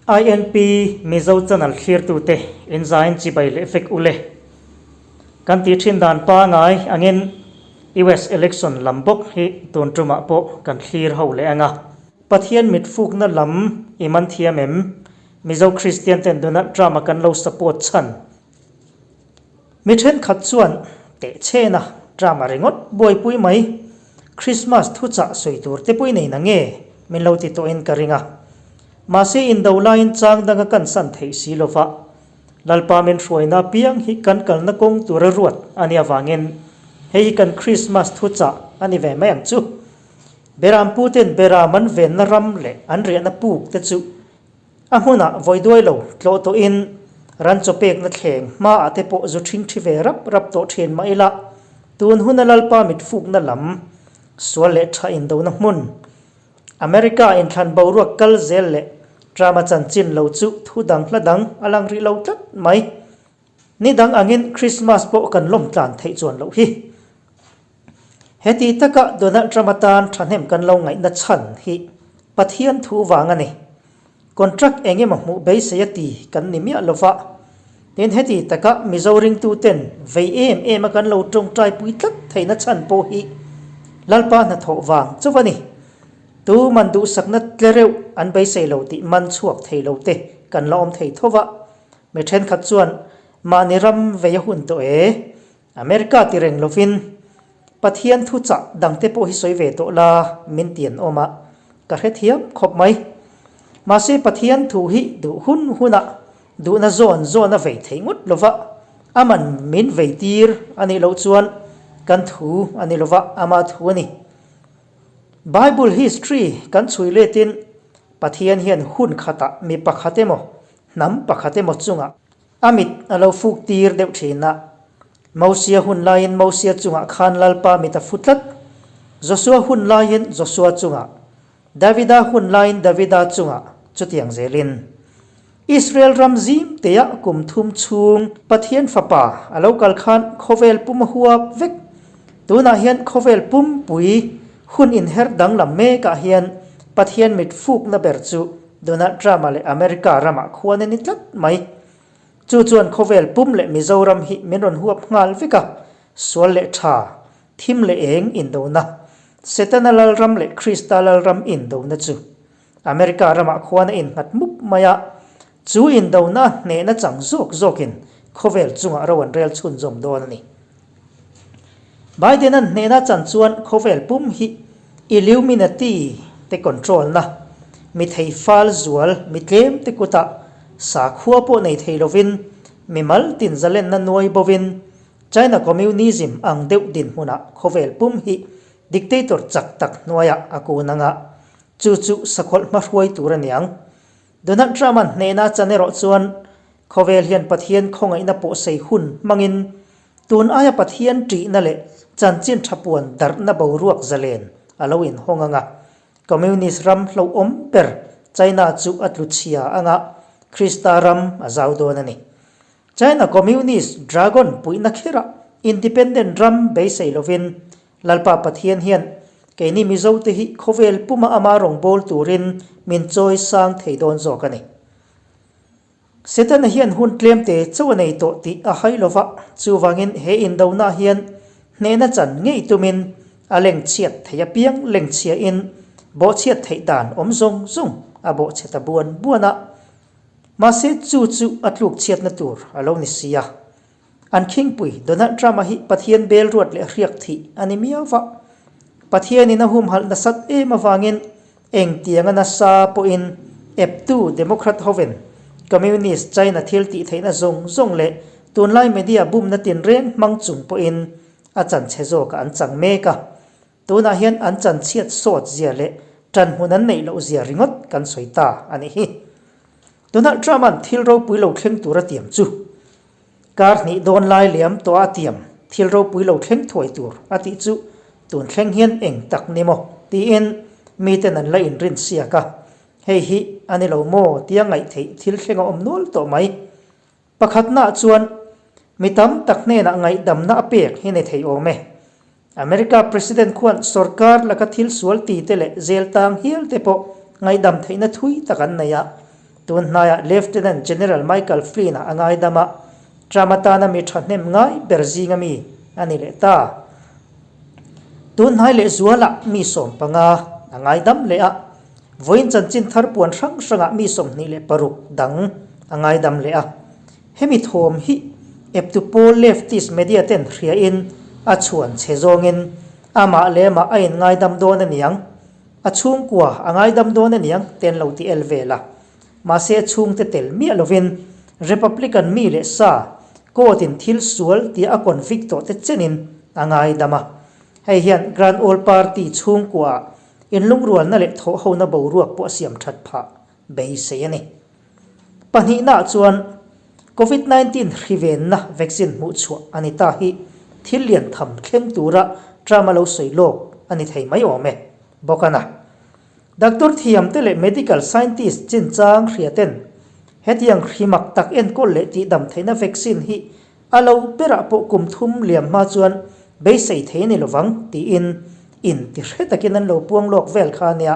INP Mizo channel thlirtute inzain chibai leh vek ule. Kan tih thin dan pangai angin US election lam bawk hi tun tumah pawh kan thlir ho leh anga. Pathian mit fukna lam i man thiam em? Mizo Kristian ten Donald Trump a kan lo support chhan. Mi thenkhat chuan teh chhena Trump a ringawt buaipui mai. Christmas thuchah sawi tur te pawh i nei na nge? Min lo ti tawhin ka ring a. Mahse indo laiin chang danga kan san theih si lova Lalpa min hruaina apiang hi kan kalna kawng tura ruat a nih avangin hei hi kan Christmas thuchah a ni ve mai ang chu. Beram puten beram an venna ram leh an riahna puk te chu a hmunah vawi duai lo tlawh tawhin ran chaw pekna thleng hmaah te pawh zu ṭhing ṭhi ve rap rap tawh ṭhin mah ila tun huna Lalpa mitfukna lam sual leh ṭha indona hmun America inthlan boruak kal zel leh Trump-a chanchin lo chu thu dang hla dang a lang rih lo tlat mai. Ni dang angin Christmas pawh kan lawm tlan theih chuan loh hi. Heti taka Donald Trump atan thahnem kan lo ngaihna chhan hi Pathian thu vang a ni. Contract eng emaw hmuh beisei a ti kan ni miah lova. Tin heti taka Mizo ringtuten vei em em a kan lo tawngtai pui tlat theihna chhan pawh hi Lalpa hnathawh vang chauh a ni. Tu man duhsakna tle reuh an beisei lo tih man chhuak thei lo te kan la awm thei tho va. Mi thenkhat chuan mahni ram vei a hun tawh e. America ti reng lovin Pathian thuchah dangte pawh hi sawi ve tawh la min ti an awm a, ka hrethiam khawp mai. Mahse Pathian thu hi duh hun hunah duhna zawn zawn a vei thei ngawt lova, a man min vei tir a nih loh chuan kan thu a ni lova, ama thu a ni. Bible history kan chhui letin Pathian hian hun khatah mi pakhat emaw hnam pakhat emaw chungah A mit a lo fuk tir deuh thin a. Mosia hun laiin Mosia chungah khan Lalpa mit a fu tlat. Josua hun laiin Josua chungah, Davida hun laiin Davida chungah chutiang zelin. Israel ram zim teah kum thum chhung Pathian Fapa a lo kal khan khawvel pum a huap vek. Tunah hian khawvel pumpui hun inher danglam mekah hian Pathian mit fukna ber chu Donald Trump-a leh America ramah khuan a ni tlat mai. Chu chuan khawvel pum leh Mizoram hi min rawn huap nghal vek a, sual leh tha, thim leh eng indona, Setana lalram leh Krista lalram indona chu America ramah khuan a innghat mup mai a, chu indona a hnehna chang zawk zawkin khawvel chungah ro an rel chhunzawm dawn a ni. Biden-a'n hnehna chan chuan khawvel pum hi Illuminati te control-na, mi thei fal zual mi tlem te kutah sakhua pawh nei thei lovin mimal tin zalenna nuai bovin China Communism ang deuh dinhmunah khawvel pum hi dictator chak tak hnuaiah a kun anga chu chu sakhawlh hmahruai tur a niang. Donald Trump-a'n hnehna chan erawh chuan Khawvel hian Pathian khawngaihna pawh sei hun hmangin tun aia Pathian ṭihna leh chanchin ṭha puan darhna boruak zalen a lo inhawng ang a. Communist ram hlauhawm ber China chu a tlu chhia anga Krista ram a zau dawn a ni. China Communist Dragon puihna kherah independent ram beisei lovin Lalpa Pathian hian keini Mizote hi khawvel puma ama rawngbâwl turin min chawi sang thei dawn zawk a ni. Setana hian hun tlemte chauh a nei tawh tih a hai lo va, chuvangin he indonah hian hnehna chan ngei tumin a lengchhiat thei apiang lengchhiain bawhchhiat theih dan awm zawng zawng a bawhchhe ta buan buan a. Mahse chu chu a tlukchhiatna tur a lo ni si a. An khingpui Donald Trump-a hi Pathian bel ruat leh hriak thih a ni miau va. Pathianin a humhalh nasat em avangin Engtianga nasa pawhin eptu Democrat hoven Communist China thil tih theihna zawng zawng leh tunlai media bumna tinreng hmang chung pawhin a chanchhe zawkah an chang mek a. Tunah hian an chanchhiat sawt zia leh ṭanhmun an neih loh zia ringawt kan sawi ta a nih hi. Donald Trump-a'n thil ropui lo thleng tur a tiam chu kar hnih dawn lai liam tawh a tiam thil ropui lo thleng thuai tur a tih chu tun thleng hian eng tak ni maw tiin miten an la inrin siak a, hei hi a ni lo maw tia ngaih theih thil thleng a awm nual tawh mai. Pakhatnaah chuan mi tam tak hnenah ngaihdamna a pek hi ni thei awm e. America President khuan sorkar laka thil sual ti te leh zel tang hial te pawh ngaihdam theihna thui tak an nei a. Tun hnaiah Lieutenant General Michael Flynn-a a ngaidam a, Trump atana mi thahnem ngai ber zinga mi a ni leh ta. Tun hnai leh zualah mi 15 a ngaidam leh a, vawiin chanchin thar puan hrang hrangah mi 26 dang a ngaidam leh a. Hemi thawm hi eptu pawl leftist media ten hriain a chhuan chhe zawngin amah leh amah a inngaidam dawn a niang, a chhungkua a ngaidam dawn a niang te an lo ti el vel a. Mahse a chhungte tel miah lovin Republican mi leh sa court in thil sual tia a convict tawh te chenin a ngaidam a. Hei hian Grand Old Party chhungkuaah inlungrualna leh thawhhona boruak pawh a siam that phah beisei a ni. Pahnihnaah chuan Covid 19 hrivenna vaccine hmuh chhuah a ni ta hi thil lian tham thleng tura Trump a lo sawi lawk a ni thei mai awm e, bawk a na. Doctor thiamte leh medical scientist chinchang hria ten hetiang hri mak tak enkawl leh tihdam theihna vaccine hi a lo berah pawh kum thum liam hma chuan beisei thei a ni lovang tiin inti hre takin an lo puang lawk vel kha a nia.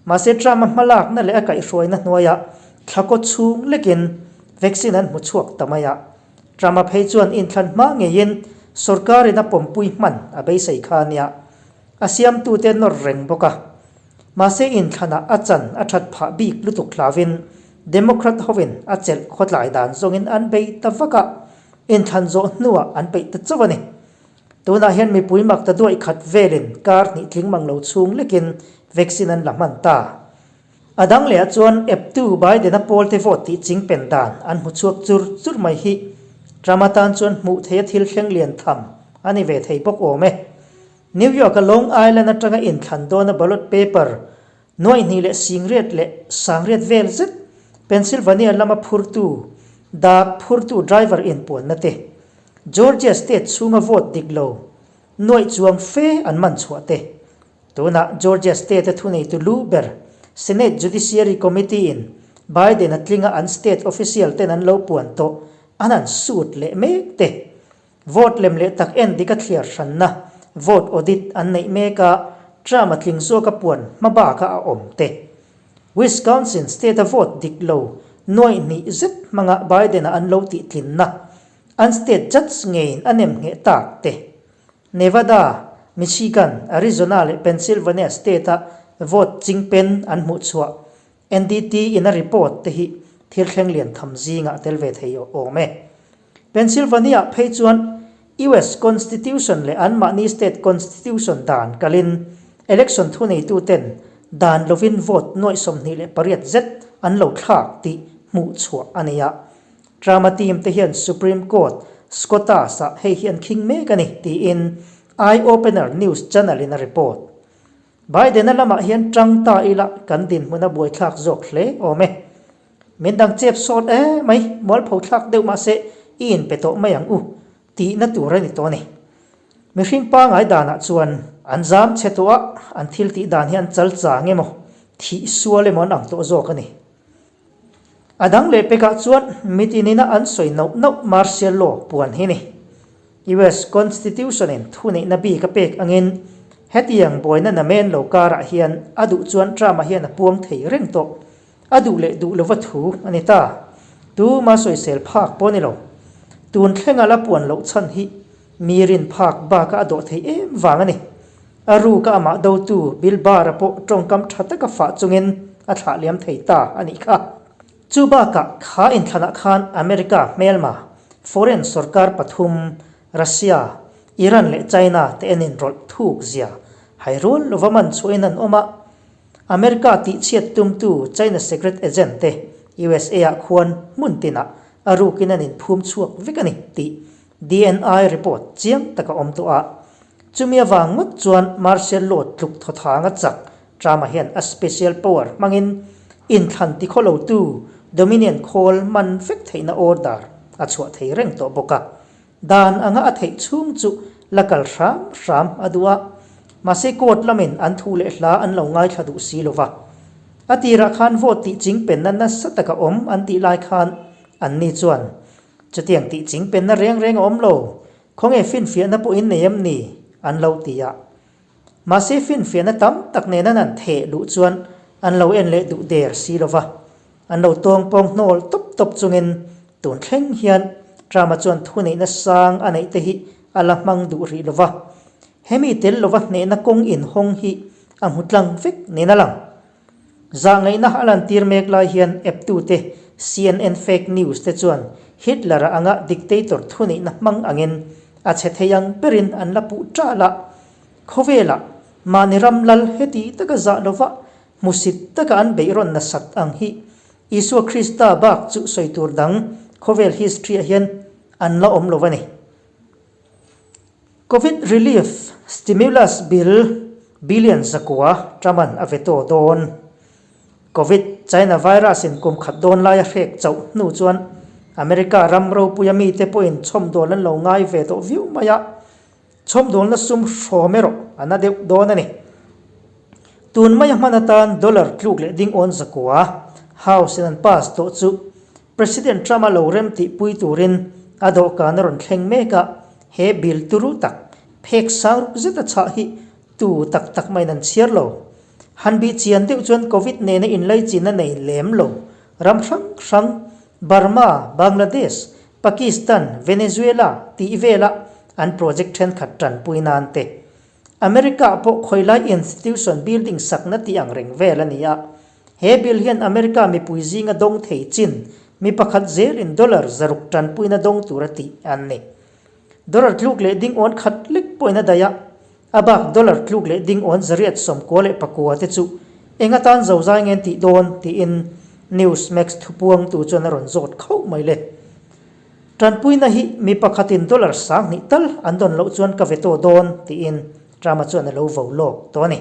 Mahse Trump-a hmalakna leh a kaihhruaina hnuaiah thla kaw chhung lekin vaccine an hmu chhuak ta mai a. Trump-a phei chuan inthlan hma ngeiin sorkarin a pawmpui hman a beisei kha a nia. A siamtute nawr reng bawk a. Mahse inthlanah a chan a that phah bik lutuk hlauvin Democrat hovin a chelh khawtlai dan zawngin an bei ta vak a, inthlan zawh hnuah an peih ta chauh a ni. Tunah hian mipui mak ta duaih khat velin kar hnih tling mang lo chhung lekin vaccine an la hman ta. A dang lehah chuan eptu Biden-a pawlte vote tih ching pen dan an hmu chhuak chur chur mai hi Trump atan chuan hmuh theia thil thleng lian tham a ni ve thei bawk awm e. New York-a Long Island atanga inthlan dawna ballot paper nuaihnih leh singriat leh sangriat vel zet Pennsylvania lama phurtu dak phurtu driver inpuanna te, Georgia state chhunga vote dik lo nuaih chuang fe an man chhuah te. Tunah Georgia state-a thuneitu lu ber Senate Judiciary Committee-in Biden-a tlinga an state official ten an lo puan tawh an han sut leh mek te. Vote lem leh tak en dik a thliar hranna vote audit an neih mek a, Trump-a tling zawka puan hma baka a awm te. Wisconsin state-a vote dik lo nuaih hnih zet hmanga Biden-a an lo tih tlinna an state judge ngeiin a nem ngheh tak te. Nevada, Michigan, Arizona leh Pennsylvania state-a vote chingpen an hmuh chhuah NDT in a report te hi thil thleng lian tham zingah a tel ve thei awm e. Pennsylvania phei chuan US Constitution leh anmahni state constitution dan kalin election thuneituten dan lovin vote nuaih 28 zet an lo thlak tih hmuh chhuah a ni a. Trump-a team te hian Supreme Court Scotus-ah hei hi an khing mek a ni tiin Eye Opener News channel-in a report. Biden-a lamah hian tang ta ila kan dinhmun a buaithlak zawk hle awm e. Min dang chep sawt e mai, mualpho thlak deuh mahse i inpe tawh mai ang u tihna tur a ni tawh a ni. Mihring pangai danah chuan an zam chhe tawh a, an thil tih dan hi an chal chang emaw, thih sual emaw an ang tawh zawk a ni. A dang leh pekah chuan mitinina an sawi nauh nauh martial law puan hi ni. US Constitution in thuneihna bik a pek angin hetiang buaina namen lo karah hian a duh chuan Trump-a hian a puang thei reng tawh. A duh leh duh lova thu a ni ta. Tuma sawisel phak pawh a ni lo. Tun thlenga la puan loh chhan hi mi rin phak baka a dawh thei em vang a ni. A ruka amah dotu Bill Barr-a pawh tawngkam tha taka fah chungin a thlah liam thei ta a nih kha. Chu bakah kha inthlanah khan America hmelma, foreign sorkar pathum, Russia, Iran leh China te en inrawlh thuk zia hairual lova man chhuahin an awm a. America tihchhiat tumtu China secret agent te USA-ah khuan hmun tinah a rukin an inphum chhuak vek a ni tih DNI report chiang tak a awm tawh a. Chumi avang ngawt chuan Martial Law tluk thawthanga chak Trump-a hian a special power hmangin inthlan tikhaw lotu Dominion khawl man vek theihna order a chhuah thei reng tawh bawk a. Dan anga a theih chhung chu la kal hram hram a duh a. Mahse court lamin an thu leh hla an lo ngaithla duh si lo va. A tirah khan vote tih chingpenna nasa taka awm an tih lai khan anni chuan Chutiang tih chingpenna reng reng a awm lo, khawnge finfiahna pawh in nei em ni? an lo ti a. Mahse finfiahna tam tak nen an han theh luh chuan an lo en leh duh der si lo va. An lo tawng pawng hnawl tawp tawp chungin tun thleng hian Trump-a chuan thuneihna sang a neih te hi a la hmang duh rih lo va. Hemi tel lova hnehna kawng inhawng hi a hmu tlang vek nen a lang. Zahngaihna a lantir mek lai hian eptute CNN fake news te chuan Hitler-a anga dictator thuneihna hmang angin a chhe thei ang berin an la puh ṭal a. Khawvelah mahni ram lal heti taka zah lova hmusit taka an beihrawn nasat ang hi Isua Krista bak chu sawi tur dang khawvel history-ah hian an la awm lo a ni. Covid Relief Stimulus Bill billion 9 Trump-a'n a veto dawn. Covid China virus in kum khat dawn laia hrek chauh hnu chuan America ram ropuia mite pawhin chhawmdawl an lo ngai ve tawh viau mai a, chhawmdawlna sum hrawm erawh a na deuh dawn a ni. Tun maia hman atan dollar tluk leh ding awn 9 House in an pass tawh chu President Trump-a lo rem tihpui turin a dawhkan a rawn thleng mek a, he bill turu tak, phek sang ruk zeta chhah hi tu tak tak maiin an chhiar lo. Han bih chian deuh chuan Covid nena inlaichinna nei lem lo ram hrang hrang, Burma, Bangladesh, Pakistan, Venezuela tih vela an project thenkhat tanpui nan te America pawh khawilai institution building sakna tih ang reng vel a ni a. He bill hian America mipui zinga dawng thei chin mi pakhat zelin dollar 600 tanpuina dawng tura tih an ni. Dollar tluk leh ding awn khat lek pawhin a daih a, a bak dollar tluk leh ding awn 899 te chu eng atan zozai nge an tih dawn tiin Newsmax thupuangtu chuan a rawn zawt khauh mai le. Tanpuina hi mi pakhatin dollar 2000 tal an dawn loh chuan ka veto dawn, tiin Trump-a chuan a lo vo lawk tawh a ni.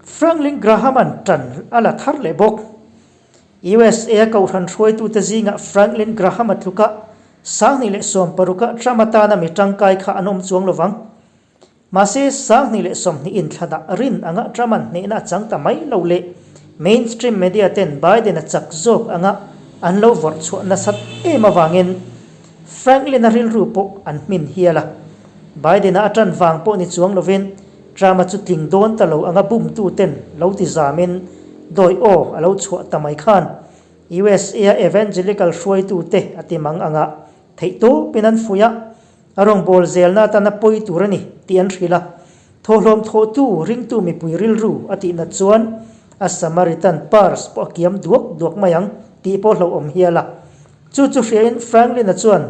Franklin Graham-a'n tan a la thar leh bawk. USA-a kohhran hruaitute zingah Franklin Graham-a tluka 2016-a Trump atana mi tangkai kha an awm chuang lovang. Mahse, 2020 inthlanah rin anga Trump-a'n hnehna a chang ta mai lo leh mainstream media ten Biden-a chak zawk anga an lo vawrh chhuah nasat em avangin Franklin-a rilru pawh an hmin hial a. Biden-a a tan vang pawh ni chuang lovin Trump-a chu tling dawn ta lo anga bumtu ten lo ti zamin dawi aw a lo chhuah ta mai khan USA-a evangelical hruaitute a ti mang anga theihtawpin an fuih a. A rawngbâwl zêlna atana pawi tûr a ni tih an hrilh a. Thawhlawm thawhtu ringtu mipui rilru a tih nat chuan a Samaritan purse pawh a kiam duak duak mai ang tih pawh hlauhawm hial a. Chu chu hriain Franklin-a chuan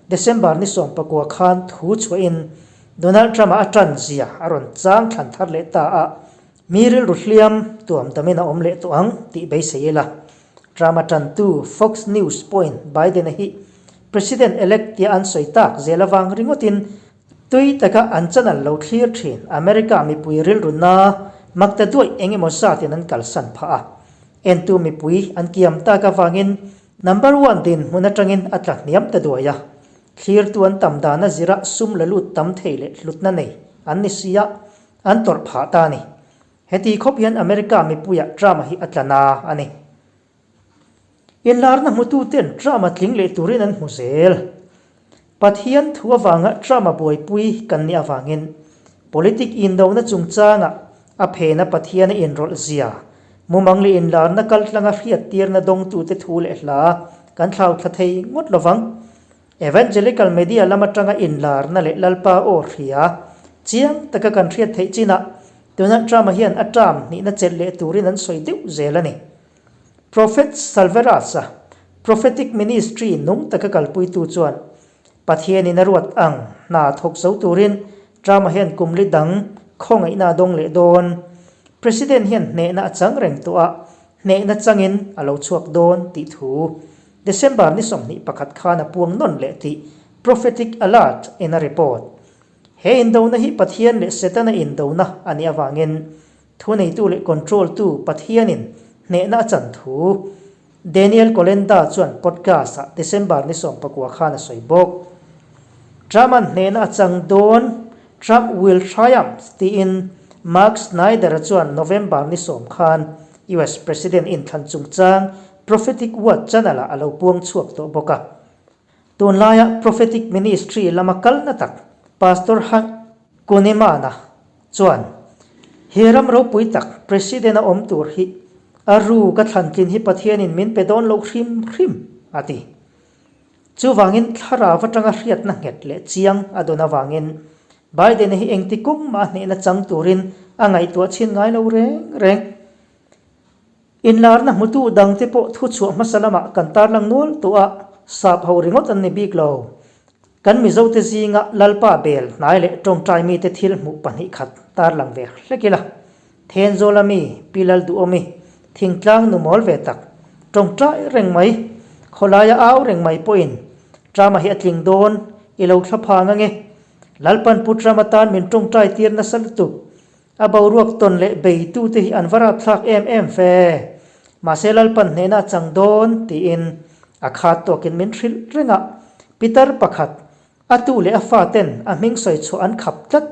December ni 19 khan thu chhuahin Donald Trump-a a ṭan zia a rawn chang thlan thar leh ta a, mi rilru hliam tuam damin a awm leh tawh ang tih beisei ila. Trump-a ṭantu Fox News pawhin Biden-a hi President-elect tia an sawi tak zel avang ringawtin tui taka an channel lo thlir thin America mipui rilru na makta duaih eng emaw zatin an kalsan phah a. Entu mipui an kiam tak avangin number one dinhmun atangin a tla hniam ta duai a. Thlirtu an tam dana zira sum la lut tam thei leh hlutna nei an ni si a, an tawrh phah ta a ni. Heti khawp hian America mipuiah Trump-a hi a tla na a ni. Inlarna hmututen Trump-a tling leh turin an hmu zel. Pathian thu avanga Trump-a buaipui kan nih avangin politic indona chungchanga a phena Pathiana inrawlh zia, mumang leh inlarna kaltlanga hriattirna dawngtute thu leh hla kan thlauthla thei ngawt lovang. Evangelical media lam atanga inlarna leh Lalpa aw hria chiang taka kan hriat theih chinah Donald Trump-a hian a term hnihna chelh leh turin an sawi deuh zel a ni. Prophet Salveras-a prophetic ministry nung taka kalpuitu chuan Pathianin a ruat ang hna thawk zo turin Trump-a hian kum li dang khawngaihna a dawng leh dawn. President hian hnehna a chang reng tawh a, hnehna changin a lo chhuak dawn tih thu December ni 21 khan a puang nawn leh tih Prophetic Alert in a report. He indona hi Pathian leh Setana indona a nih avangin Thuneitu leh control-tu Pathianin hnehna a chan thu Daniel Kolenda chuan podcast-ah December ni 19 khan a sawi bawk. Trump-a'n hnehna a chang dawn, Trump will triumph, tiin Mark Snyder-a chuan November ni 10 khan US President inthlan chungchang Prophetic Word channel-ah a lo puang chhuak tawh bawk a. Tunlaia Prophetic Ministry lama kalna tak Pastor Hank Kunneman-a chuan he ram ropui tak President a awm tur hi A ru ka thlan tlin hi Pathianin min pe dawn lo hrim hrim, a ti. Chuvangin thlarau atanga hriatna nghet leh chiang a dawn avangin Biden-a hi engti kawng mah a hnehna chang turin a ngaihtuah chhin ngai lo reng reng. Inlarna hmutu dangte pawh thuchhuah hmasa lamah kan tarlang nual tawh a, sap ho ringawt an ni bik lo. Kan Mizote zinga Lalpa bel hnai leh tawngtai mite thil hmuh 2 khat tarlang ve hlek ila. Thenzawla mi Pi Lalduhawmi, thingtlang nu mawl ve tak, tawngtai reng mai, khawlaia au reng mai pawhin Trama hi a tling dawn, i lo thla phang ange. Lalpan Pu Trump atan min tawngtai tir nasa lutuk. A boruak tawn leh beitute hi an va rapthlak em em fe. Mahse Lalpan hnehna a chang dawn tiin a khat tawkin min hrilh reng a. Pitar pakhat, a tu leh a faten a hming sawi chhuah an khap tlat.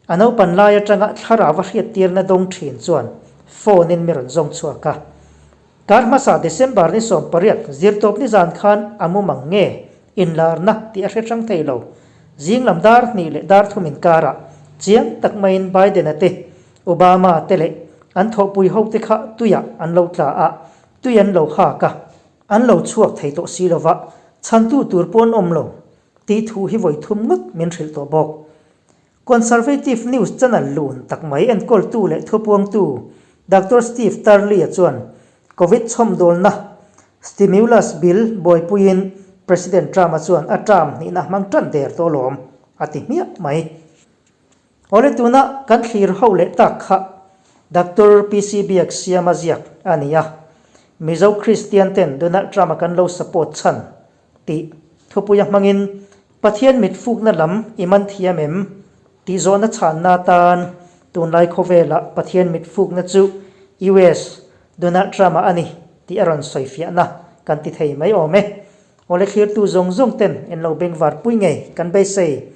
A naupan lai atanga thlarau a hriattirna dawng thin chuan phone in mi rawn zawng chhuak a. Kar hmasa December ni 18 zirtawp nizan khan a mumang nge inlarna tih a hre hrang thei lo. Zinglam dar 2 leh dar 3 inkarah chiang tak maiin Biden-a te, Obama te leh an thawhpui hote kha tuiah an lo tla a, tui an lo hak a, an lo chhuak thei tawh si lova, chhantu tur pawh an awm lo tih thu hi vawi thum ngawt min hrilh tawh bawk. Conservative news channel lun tak mai enkawltu leh thupuangtu Doctor Steve Turley-a chuan Covid chhawmdawlna stimulus bill buaipuiin President Trump-a chuan a term hnihna hmang tan der tawh alawm a ti hmiah mai. Awle tuna kan thlir ho leh tak kha Doctor PC Biak Siama ziak a ni a, Mizo Kristian ten Donald Trump-a kan lo support chhan tih thupuia hmangin Pathian mit fukna lam i man thiam em? tih zawhna chhanna atan tunlai khawvelah Pathian mit fukna chu US Donald Trump-a a ni tih a rawn sawi fiahna kan ti thei mai awm e. Awle thlirtu zawng zawng ten en lo bengvar pui ngei kan beisei.